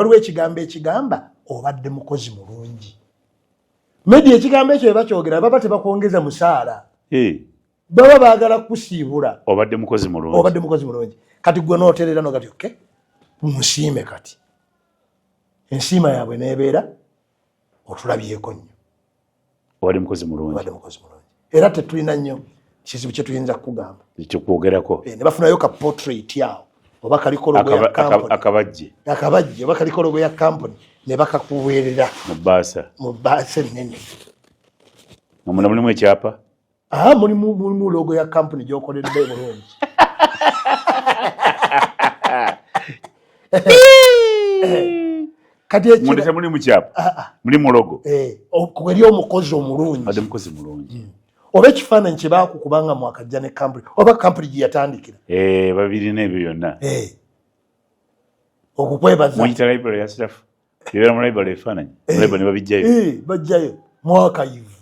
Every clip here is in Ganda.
Waliwo ekigambo ekigamba obadde mukozi mulungi. Media, ekigambo ekyo bakyogera baba tebakwongeza musaala, baba baagala kukusiibula. Obadde mukozi mulungi. Obadde mukozi mulungi. Kati gwe nooterera nogati, "Okay, munsiime." Kati ensiima yaabwe nebeera otulabyeko nnyo. Obadde mukozi mulungi. Obadde mukozi mulungi, era tetulina nnyo kizibu kyetuyinza kukugamba. Kyokwogerako. Ne bafunayo ka portrait awo oba kaliko logo ya company. Akabajje. Akabajje oba kaliko logo ya company ne bakakuweerera. Mu bbaasa. Mu bbaasa ennene. Nga munda mulimu ekyapa. Aha, mulimu logo ya company gyokoledde bulungi. Kati munda temulimu kyapa. Ah, ah. Mulimu logo. Eri omukozi omulungi. Obadde mukozi mulungi. Oba ekifaananyi kye baakukubanga mwakajja ne company oba company gye yatandikira. Babirina ebyo byonna. Okukwebaza. Muyita library ya staff, bibeera mu library, ebifaananyi mu library ne babijjayo. Bajjayo mwakayivu.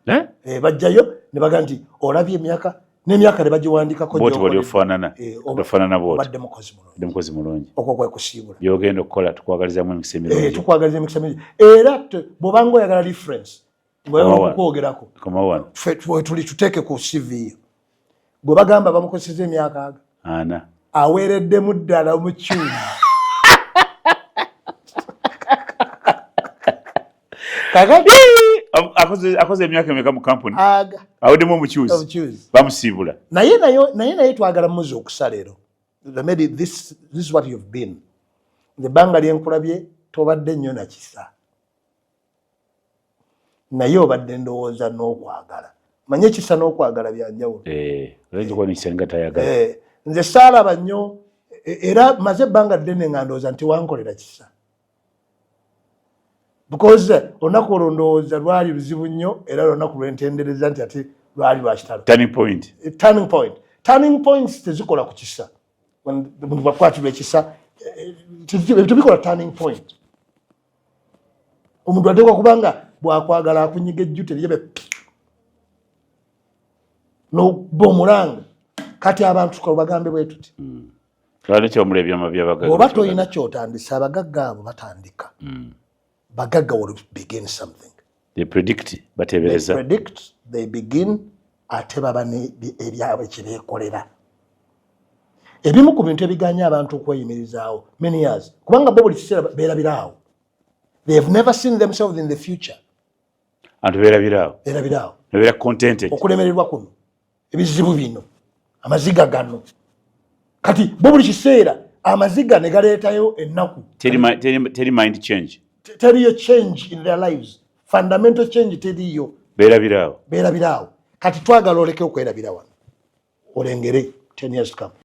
Eh? Bajjayo ne baga nti olabye emyaka n'emyaka ne bagiwandikako. Bwoti bwali gy'okoledde. Ofaanana ofaanana bwoti. Obadde mukozi mulungi. Obadde mukozi mulungi. Okwo kwe kusiibula. Byogenda okukola tukwagalizamu emikisa emirungi. Tukwagaliza emikisa mingi, era bw'obanga oyagala reference ng'oyagala Komawo wano. okukwogerako, Komawo wano. Ffe tuli tuteeke ku CV yo. Gwe bagamba bamukozeseza emyaka aga 40. Aweereddemu ddala omukyuzi. Kakati Akoze emyaka emeka mu kampuni? Aga. Aweddemu omukyuzi. Omukyuzi. Bamusiibula. Naye twagala muzi okusa leero. Remedy, this is what you've been. Ebbanga lyenkulabye tobadde nnyo na kisa, naye obadde ndowooza n'okwagala. Manye ekisa n'okwagala byanjawulo. Oyinza okuba nekisa nga tayagala. Nze saalaba nnyo, era maze ebbanga ddene nga ndowooza nti wankolera kisa, because olunaku olwo ndowooza lwali luzibu nnyo, era olunaku lwentendereza nti ate lwali lwakitalo. Turning point. Turning point. Turning points tezikola ku kisa. Omuntu bwakwatirwa ekisa, tebikola turning point. Omuntu ateekwa kubanga bwakwagala akunyiga ejju teryebe noba omulanga. Kati abantu bagambe bwe tuti. Lwali kyomula ebyama byabagagga. Oba tolina kyotandisa, abagagga abo batandika. Bagagga will begin something. They predict. They Bateebereza. predict, they begin, ate baba ebyabwe kyebeekolera. Ebimu ku bintu ebiganya abantu okweyimirizaawo many years, kubanga bo buli kiseera beerabiraawo. They have never seen themselves in the future. Abantu beerabiraawo. Beerabiraawo. Nebeera contented. Okulemererwa kuno, ebizibu bino, amaziga gano, kati bo buli kiseera amaziga ne galeetayo ennaku. Teri mind change. Teriyo change in their lives, fundamental change teriyo. Beerabiraawo. Beerabiraawo. Kati twagala oleke okwerabira wano, olengere 10 years to come.